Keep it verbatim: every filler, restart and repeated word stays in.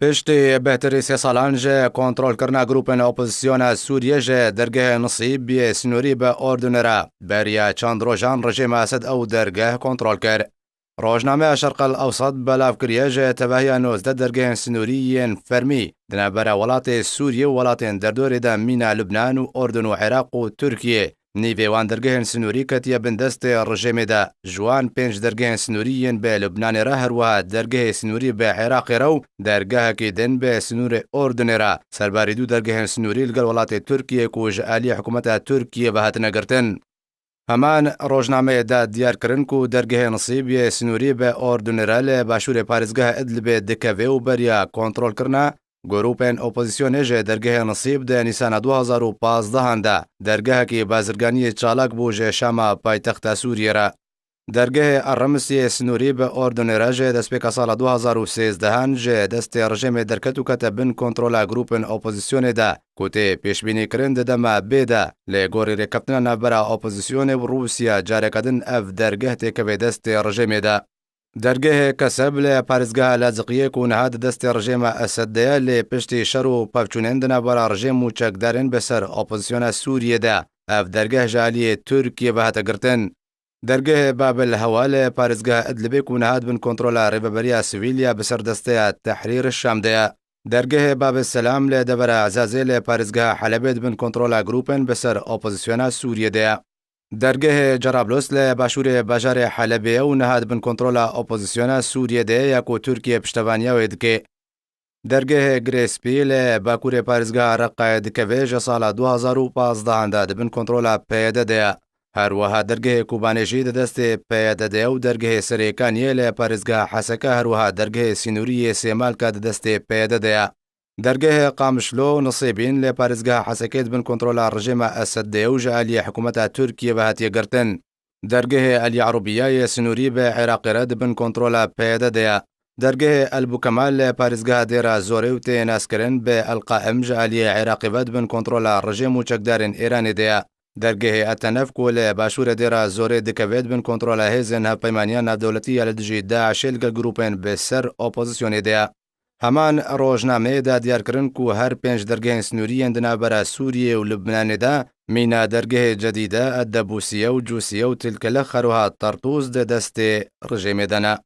Piştî bêhtirî sê salan ji kontrolkirina grûpên opozisyona Sûriyê ji dergehê Nisîb yê sinûrî bi Ordûnê re, beriya çend rojan rejîma Esed ew dergeh kontrol kir. Rojnameya Şerq El Ewsat belav kiriye ji tevahiya nozdeh dergehên sinûrî yên fermî di navbera welatê Sûriyê û welatên derdorê de mîna Lubnan û Ordun û Iraq û Tirkiyê. Nîvê wan dergehên sinûrî ketiye bin destê rejêmê de. Ji wan pênc dergehên sinûrî yên bi Lubnanê re, her wiha dergehê sinûrî bi Iraqê re û dergehekî din bi sinûrê Ordunê re. Serbarî du dergehên sinûrî li gel welatê Tirkiyê ku ji aliyê hikûmeta Tirkiyê ve hatine girtin. Heman rojnameyê de diyar kirin ku dergehê Nisîb yê sinûrî bi Ordunê re li başûrê parêzgeha Idlibê dikeve û beriya kontrolkirina grûpên opozisyonê ji dergehê Nisîb di Nîsana du hazar û pazdeh de dergehekî bazirganiyê çalak bû ji Şama paytexta Sûriyê re. Dergehê Erremisiyê sinûrî bi Ordunê re ji destpêka sala du hazar û sêzdeh ji destê rejêmê derket û kete bin kontrola grûpên opozisyonê de ku tê pêşbînîkirin di dema bê de. Lê gorî rêkeftina navbera opozisyonê û Rûsya careke din ev dergeh têkeve destê rejêmê de. Dergehê Keseb li parêzgeha Laziqiyê ku niha di destê rejêma Esed de ye, lê piştî şer û pevçûnên di navbera rejêm û çekdarên bi ser opozisyona Sûriyê de ev dergeh ji aliyê Tirkiyê ve hate girtin. Dergehê Babil Hewa li parêzgeha Idlibê ku niha di bin kontrola rêveberiya sivîl ya bi ser desteya Tehrîr Şam de ye. Dergehê Babil Selam li devera Ezazê li parêzgeha Helebê di bin kontrola grûpên bi ser opozisyona Sûriyê de ye. Dergehê Cerablus li başûrê bajarê Helebê ye û niha di bin kontrola opozisyona Sûriyê de ye ya ku Tirkiye piştevaniya wê dike. Dergehê Girê Spî li bakurê parêzgeha Reqayê dikeve ji sala du hazar û pazdeh de di bin kontrola P Y D de ye. Her wiha dergehê Kobanê jî di destê P Y D de ye û dergehê Serêkaniyê li parêzgeha Heseke, her wiha dergehê sînorî yê Sêmalka di destê P Y D de ye. Dergehê Qamişlo û Nisêbîn li parêzgeha Hesekê di bin kontrola rejêma Esed de ye û ji aliyê hikûmeta Tirkiyê ve hatiye girtin. Dergehê El Yarubiya yê sinûrî bi Iraqê re di bin kontrola P Y D de ye. Dergehê El Bukemal li parêzgeha Dêra Zorê û tê naskirin bi El Qaim ji aliyê Iraqê ve di bin kontrola rejêm û çekdarên Îranê de ye. Dergehê Etenef ku li başûrê Dêra Zorê dikeve di bin kontrola hêzên hevpeymaniya navdewletî ya li dijî DAIŞê li gel grûpên bi ser opozisyonê de ye. Heman rojnameyê de diyar kirin ku her pênc dergehên sinûrî yên di navbera Sûriyê û Lubnanê de mîna dergehê Cedîde, Edebûsiye û Cûsiye û Tilkelix, her wiha Tertûz di destê rejêmê de ne.